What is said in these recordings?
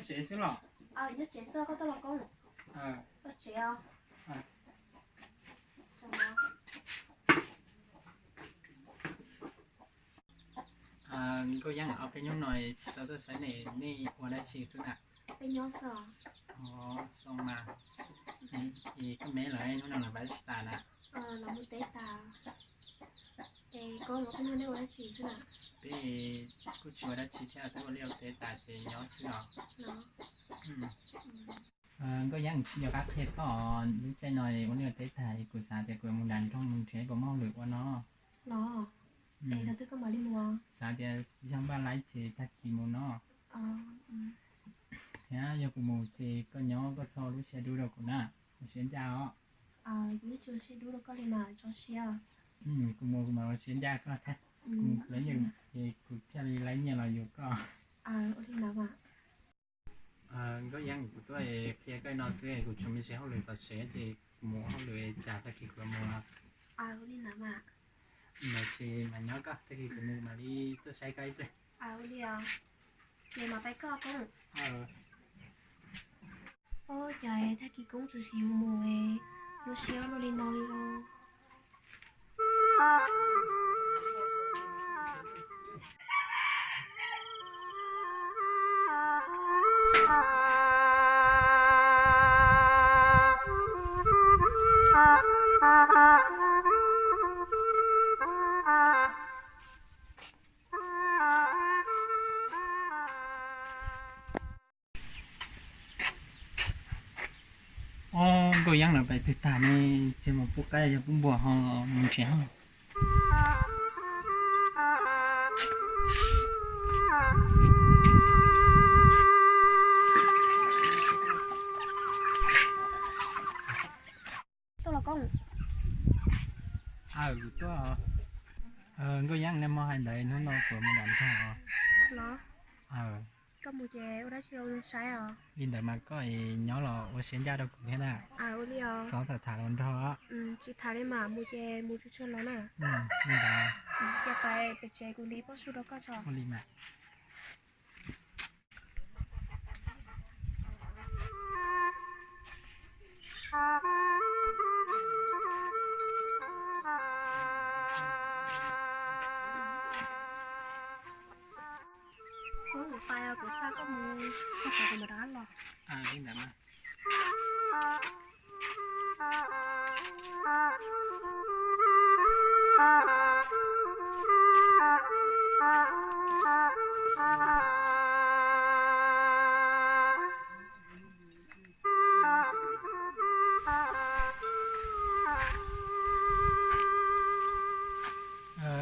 Tsev xwb los? Nyob tsev xwb, koj tuaj los Koob? Tuaj tsev os. Nkauj Yeeb, ob peb hnub no tsis tau tuaj saib nej, nej ua dab tsi xwb na? Peb nyob xwb os. Zoo mas. Es koj me lawv hnub no lawv pab tsis tas na? Lawv mus teb tas. Es koj los peb hnub no nej ua dab tsi xwb na? Peb kuj tsis ua dab tsi thiab, twb ua liaj ua teb tas ces nyob xwb os. Nkauj Yeeb, tsis nco qab qhia koj, lub caij no ua liaj ua teb tag es kuv xav tias kuv mus nram nroog mus nrhiav ib puas mov hauj lwm ua no. Los, es thaum twg koj mam li mus? Xav tias yog npaj laib ces tag kis mus no. Thiab yog kuv mus ces koj nyob koj txhob ua lub siab dub rau kuv na, ua siab ncaj os. Kuv tsis ua siab dub rau koj li mas tso siab. Kuv mus kuv mam ua siab ncaj koj thiab. Kuv mus kuv lawv nyiaj ces kuv thiaj li laib nyiaj los yuav koj. Nkauj Yeeb, kuv tuaj qhia koj no xwb, kuv tshuav me ntsis hauj lwm tom tsev ces kuv mus hauj lwm tsam tag kis kuv los mus. Ua li ntawd mas. Ntawd ces mam nyob koj, tag kis kuv mus mam li tuaj saib koj ib pliag. Ua li os. Ces mam pais koj Koob. Ua cas tag kis Koob tsuas yus mus, lub siab luaj li no li los. Ob, Nkauj Yeeb lawv pais twg tag ne? Tsis mus pub qaib yog pub npua ho mus nrhiav ho. Tuaj los Koob? Aws, kuv tuaj. Nkauj Yeeb, neb muab hais ntawd hnub no kuv mus nram nroog os. Los? Koj mus ces ua dab tsi los saib os? Li ntawd mas koj nyob los ua siab ncaj rau kuv thiab na. Ua li os. Txhob tham tham los nrog. Tsis tham li mas mus ces mus tsuag tsuag los na. Li ntawd. Ces pais pem tsev kuv ntim pob su rau koj tso. Ua li mas. Kuv mus pais os, kuv xa koj mus txog tod kuv mam rov qab los. Li ntawd mas.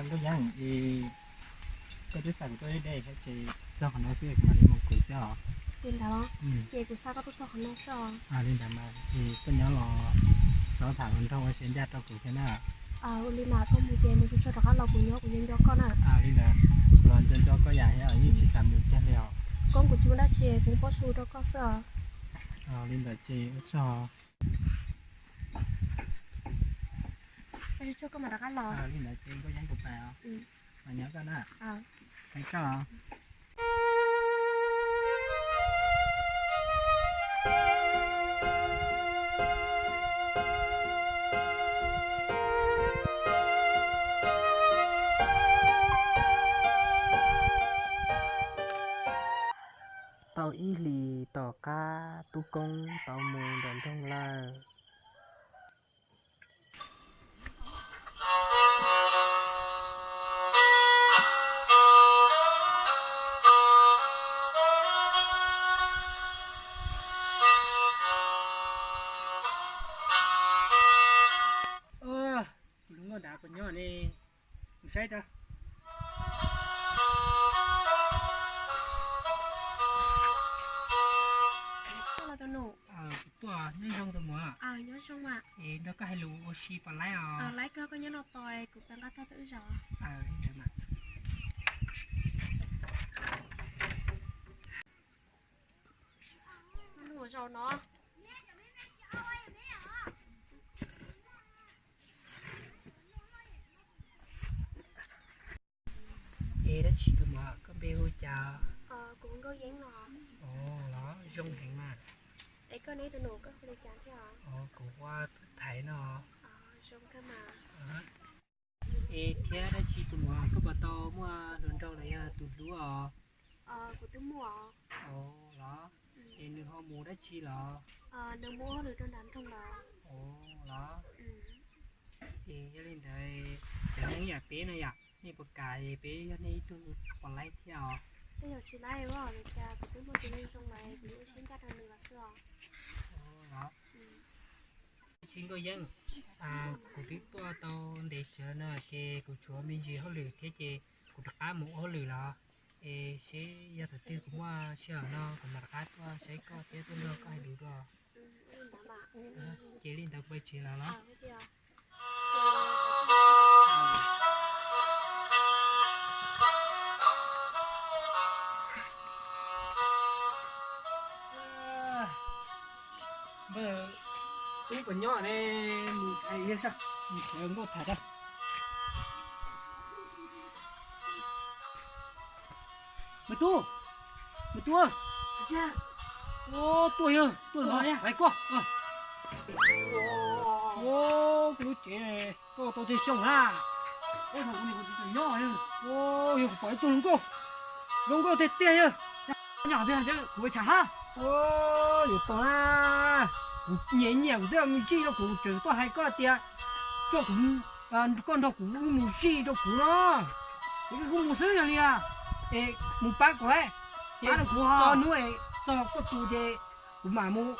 Nkauj Yeeb, koj twb xa kuv tuaj ib daim thiab ces txog qhov no xwb kuv mam li mus kuv xwb os. Li ntawd los? Ces kuv xa koj tuaj txog qhov no xwb os. Li ntawd mas es koj nyob los txhob tham los nrog ua siab ncaj rau kuv thiab na. Ua li mas koj mus ces mus tsuag tsuag rov qab los, kuv nyob kuv nco nco koj na. Li ntawd, kuv los nco nco koj yam thiab yeej tsis xav mus kiag li os. Koob, kuv tsis muaj dab tsi, kuv muab pob su rau koj xwb os. Li ntawd ces ua tsaug. Ua tsaug, koj mam rov qab los. Li ntawd ces Nkauj Yeeb, kuv pais os. Mam nyob koj na. Pais koj. Tau ib hlis tom qab Tub Koob tau mus nram nroog lawm. Kuv lub nkauj nrad puas nyob ne? Kuv saib rau. Tuaj los tus nus. Kuv tuaj, nyob zoo tus muam. Nyob zoo mas. Es nrog koj hais lus ua si puas laib os? Laib kawg, koj nyob no tos kuv pab nqa tag tau wb zaum. Ua zaum no. Es dab tsi tus muam, koj npe hu cas? Kuv Nkauj Yeeb no. Os, los? Zoo heev mas. Es koj ne tus nus koj hu li cas thiab? Kuv hu ua Thaiv no. Zoo kawg mas. Es thiab dab tsi tus nus koj puas tau muaj hluas nraug los yog tus hlub os? Kuv twb muaj. Los? Es nws ho mus dab tsi los? Nws mus ua hauj lwm rau nram nroog los. Los? Es yog li ntawd, cov neeg yam peb no yom, nej puas kam es peb yog nej ib tug pom laib thiab os? Tej zaum tsis laib os, li cas kuv twb muaj tus neeg zoo lawm, kuv yeej sib ncaj rau nws los xwb os. Los? Tsis Nkauj Yeeb, kuv twb tuaj tau ntev tsawv no ces kuv tshuav me ntsis hauj lwm thiab ces kuv rov qab mus ua hauj lwm los. Es seb yog thaum twg kuv muaj sij hawm no kuv mam rov qab tuaj saib koj thiab tuaj nrog koj hais lus dua. Ces li ntawd kuv pais tsev lawm los. Npawg Tub puas nyob ne? Mus hais yawg saib, mus nrhiav Nkauj Thaiv tau. Npawg Tub, npawg Tub, tuaj yawg, tuaj no hais koj. Koj lub tsev koj tau tsawg xyoo na? Yog kuv pom ib tug hluas nkauj, hluas nkauj tiag tiag yawg. Nyob tiag kuv ua tsham hab. Yuav tau na, kuv nyiam nyiam kuv twb mus zij rau kuv tseem tuaj hais koj tias coj kuv, koj nrog kuv wb mus zij rau kuv no. Kuv mus xwb yog li, es mus pab kuv lauj, ces txog hnub es txog koj tus ces kuv mam mus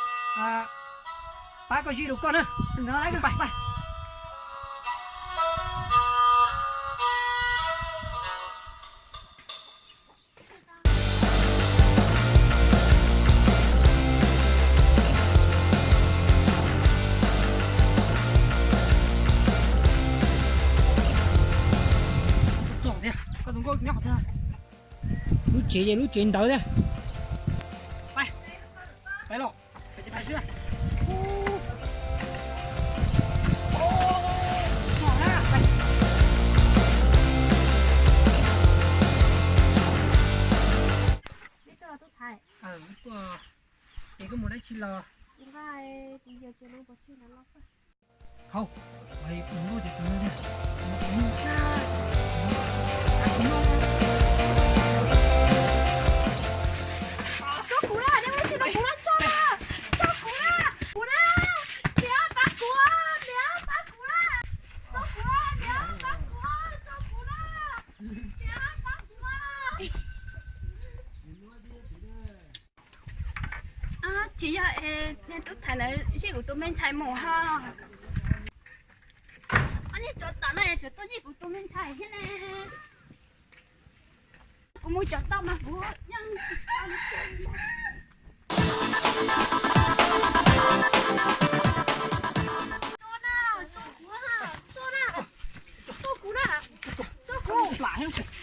pab koj zij rau koj na. Txog tiag, koj tus nkauj nyob tiag. Lub tsev ces lub tsev ntawd tiag. Pais, pais los, pais ces pais xwb. Es koj mus dab tsi los? Thaum, mus luaj ces tus no tiag. Tso kuv na, nej muaj tsis tso kuv na, tso na, tso kuv na, kuv na, niam pab kuv, niam pab kuv na, tso kuv na, niam pab kuv, tso kuv na, niam pab kuv. Tsis yog es niag tub Thaiv lawv zij kuv tus me ntxhais mus ho. Ob niag tsov tom no tseem tuaj zij kuv tus me ntxhais thiab ne. Kuv mus cov tau mas kuv yeej tsis tau li. Tso na, tso kuv na, tso na, tso kuv na, tso kuv.